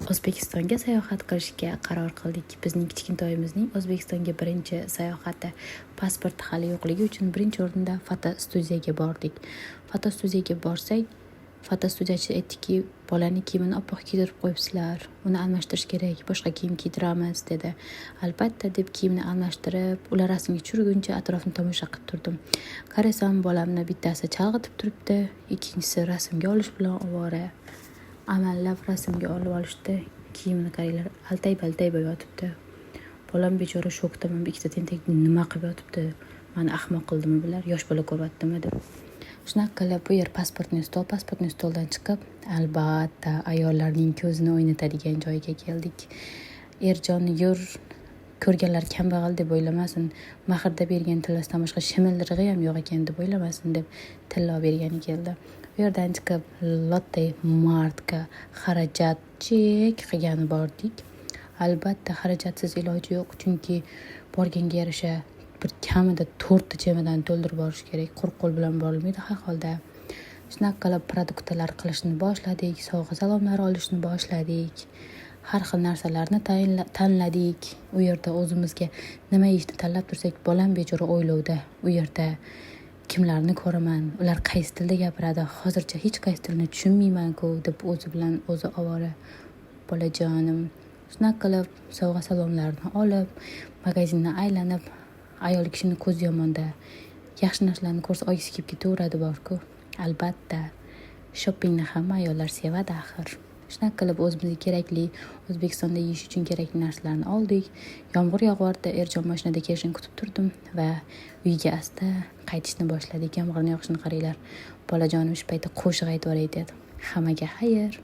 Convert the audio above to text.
O'zbekistonga sayohat qilishga qaror qildik. Bizning kichkintoyimizning O'zbekistonga birinchi sayohati. Pasporti hali yo'qligi uchun birinchi o'rinda fotostudiyaga bordik. Fotostudiyaga borsak, fotostudiyachi aytdiki, bolani kiyimini oppoq kiydirib qo'yibsizlar, uni almashtirish kerak, boshqa kiyim kiydiramiz, dedi. Albatta, deb kiyimni almashtirib, ular rasmga tushirguncha atrofni tomosha qilib turdim. Qarasam, bolamni bittasi chalg'itib turibdi, ikkinchisi rasmga olish bilan ovora. Amallab rasmga olib olishdi. Kiyimini qaranglar, altay-baltay bo'lib yotibdi. Bolam bechora shokda, mana bu ikkita tentak nima qilib yotibdi? Mani ahmoq qildimi bular? Yosh bola ko'ryaptimi, deb. Shunaqa qilib bu yer паспортный стол, паспортный стол dan chiqib, albatta, ayollarning ko'zini o'ynatadigan joyga keldik. Erjonni yur, ko'rganlar kambag'al deb o'ylamasin, mahrda bergan tillasidan boshqa shimindirig'i ham yo'q ekan deb o'ylamasin, deb tillo bergani keldi. U yerdan chiqib Lotte Martga xarajatchik qilgani bordik. Albatta, xarajatsiz iloji yo'q, chunki borganga yarasha bir kamida to'rtta chemodan to'ldirib borish kerak. Quruq qo'l bilan borilmaydi har holda. Shunaqa qilib produktlar qilishni boshladik, sovg'a salomlar olishni boshladik. Har xil narsalarni tanladik. U yerda o'zimizga nima yeyishni tanlab tursak, bolam bechora o'ylovda. U yerda kimlarni ko'raman, ular qaysi tilda gapiradi, hozircha hech qaysi tilni tushunmayman-ku, deb o'zi bilan o'zi ovora bolajonim. Shunaqa qilib sovg'a salomlarni olib, magazinni aylanib, ayol kishini ko'zi yomonda. Yaxshi narsalarni ko'rsa, olgisi kelib ketaveradi borku. Albatta, shoppingni hamma ayollar sevadi axir. Shunaqa qilib o'zimizga kerakli, O'zbekistonda yeyish uchun kerakli narsalarni oldik. Yomg'ir yog'yapti, Erjon mashinada kelishini kutib turdim va uyga asta qaytishni boshladik. Yomg'irni yog'ishini qaranglar. Bolajonim shu paytda qo'shiq aytib yuboray dedi. Hammaga xayr.